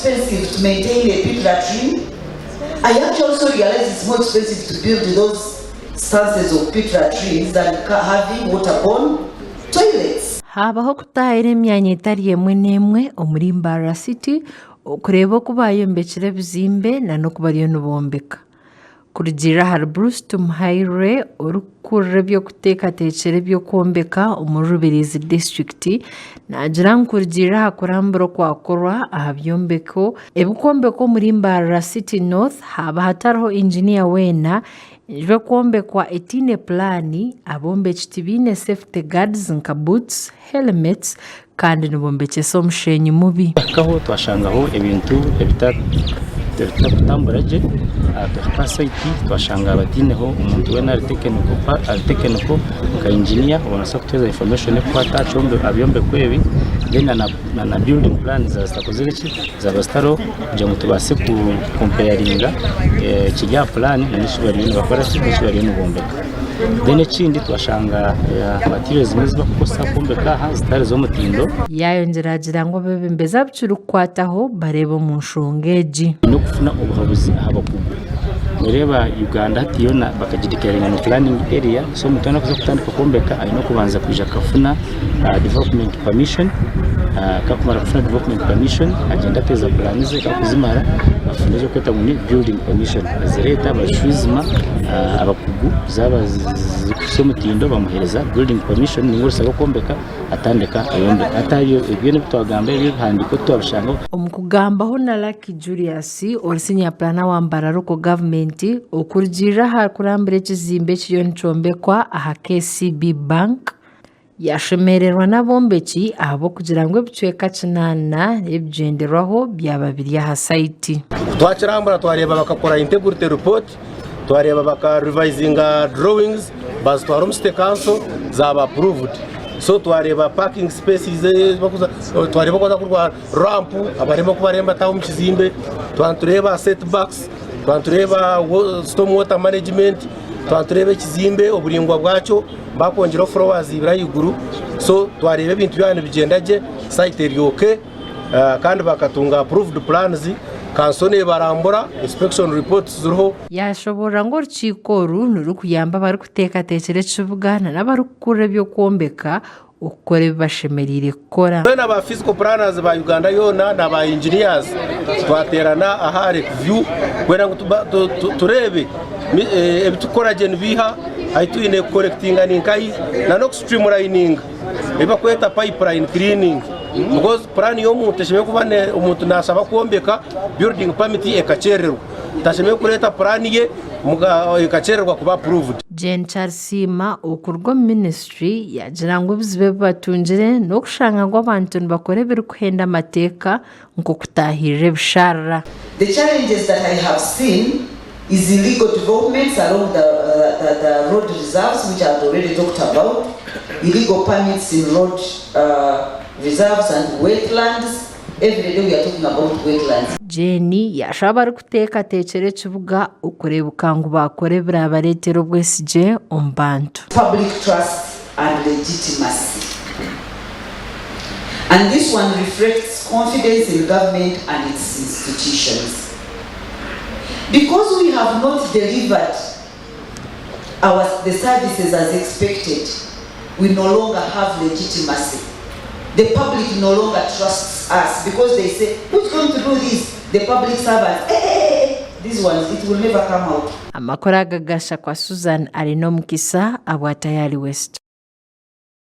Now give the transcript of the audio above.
expensive to maintain a pit latrine. I actually also realize it's more expensive to build those stances of pit latrines than having waterborne toilets. Haabaho okutaahira emyanya etari emwe n'emwe omuri Mbarara City okureeba oku baayombekire ebizimbe n'oku bariyo nibombeka. Kurugiirira ahari Bruce Tumuhairwe orikukurira eby'okuteekateekyera eby'okwombeka omuri Rubirizi disiturikiti naagira ngu kurugiirira aha kurambura okwakorwa aha byombeko ebikwombekwa omuri Mbarara City North haaba hatariho inginiya weena, enju ekwombekwa etaine pulaani, abombeki tibaine safety guards nka boots, helmets kandi nibombekyesa omusheenyi mubi. Twahikaho twashangaho ebintu ebitarikutambura gye, twahika aha sayiti twashanga bataineho omuntu weena ari tekiniko nka inginiya obaasa kutuha infomeshoni erikukwata aha byombeko ebi then na biyudingi puraani zaaba zitakozire ki zaaba zitariho kugira ngu tubaase kukompeyaringa ekiri aha puraani n'eki bariyo nibakora ki n'eki bariyo nibombeka. Then ekindi twashanga materials ezimwe ezi barikukozesa kwombeka aha zitari z'omutindo. Yaayongyera agira ngu abeebembezi abu kirikukwataho bareebe omu nshonga egi. Twine okufuna obuhabuzi aha bakugu. Noreeba Uganda hati yoona bakagideclaringa ngu planning area so omuntu weena arikuza kutandika kwombeka aine okubanza kwija akafuna development permission, ku arikumara kufuna development permission agyenda ateeza puraani ze, ku arikuzimara afuna eki barikweta ngu ni building permission azireeta bazishwijuma abakugu zaaba zirikuhitsya omutindo bamuheereza building permission ninga orusa rw'okwombeka atandika ayombeka. Hati ebyo byona ebi twagamba ebi ebihandiiko titwabishangaho. Omu kugambaho na Lucky Julius ori senior planner wa Mbarara Local Government okurugiirira aha kurambura ekizimbe ekiriyo nikyombekwa aha KCB Bank, Yaashemererwa n'abombeki ahabw'okugira ngu ebicweka kinaana ebigyenderwaho byaba biri aha sayiti. Twakirambura twareeba bakakora integrity report, twareeba baka revisinga drawings bazitwara omu city council zaba approved. So twareeba parking spaces twareeba oku baza ramp abarema oku barema bataha omu kizimbe, twaba nitureeba setbacks, twaba nitureeba storm water management, twaba nitureeba ekizimbe oburaingwa bwakyo. Bakwongyeraho floors ibiri ahaiguru so twareeba ebintu byaba nibigyenda gye site eri ok kandi bakatunga approved plans kanso nebarambura inspection reports ziriho. Yashoboorora ngu orukiiko oru nirukuyamba abarikuteekateekyera ekibuga n'abarikukurira eby'okwombeka okukora ebi bashemereire kukora. Twena ba physical planners ba Uganda yoona na ba engineers twateerana aha Lake View kwenda ngu tureebe ebi turikukora gye nibiiha, ahu twine kukorekitinga ni nkahi na n'oku streamlininga ebi barikweta pipeline cleaning because puraani y'omuntu eshemereire kuba omuntu naashaba kwombeka building permit ekakyerererwa tashemereire kureeta puraani ye ekakyerererwa kuba approved. Jane Kyarisiima okuruga omu minisiture yaagira ngu ebizibu ebi batungire n'okushanga ngu abantu nibakora ebirikuhenda amateeka nk'okutaahirira ebisharara. The challenges that I have seen is illegal developments along the, the, the road reserves which I had already talked about, illegal permits in road uh, reserves and wetlands, every day we are talking about wetlands. Jane yaashaba abarikuteekateekyera ekibuga okureebuka ngu baakora ebiraabareetere obwesigye omu bantu. Public trust and legitimacy and this one reflects confidence in government and its institutions because we have not delivered our the services as expected we no longer have legitimacy the public no longer trusts us because they say who's going to do this the public servants eh, eh, eh, eh, these ones it will never come out Amakuru aga gashakwa Susan Arinomukisa abwa Tayari West.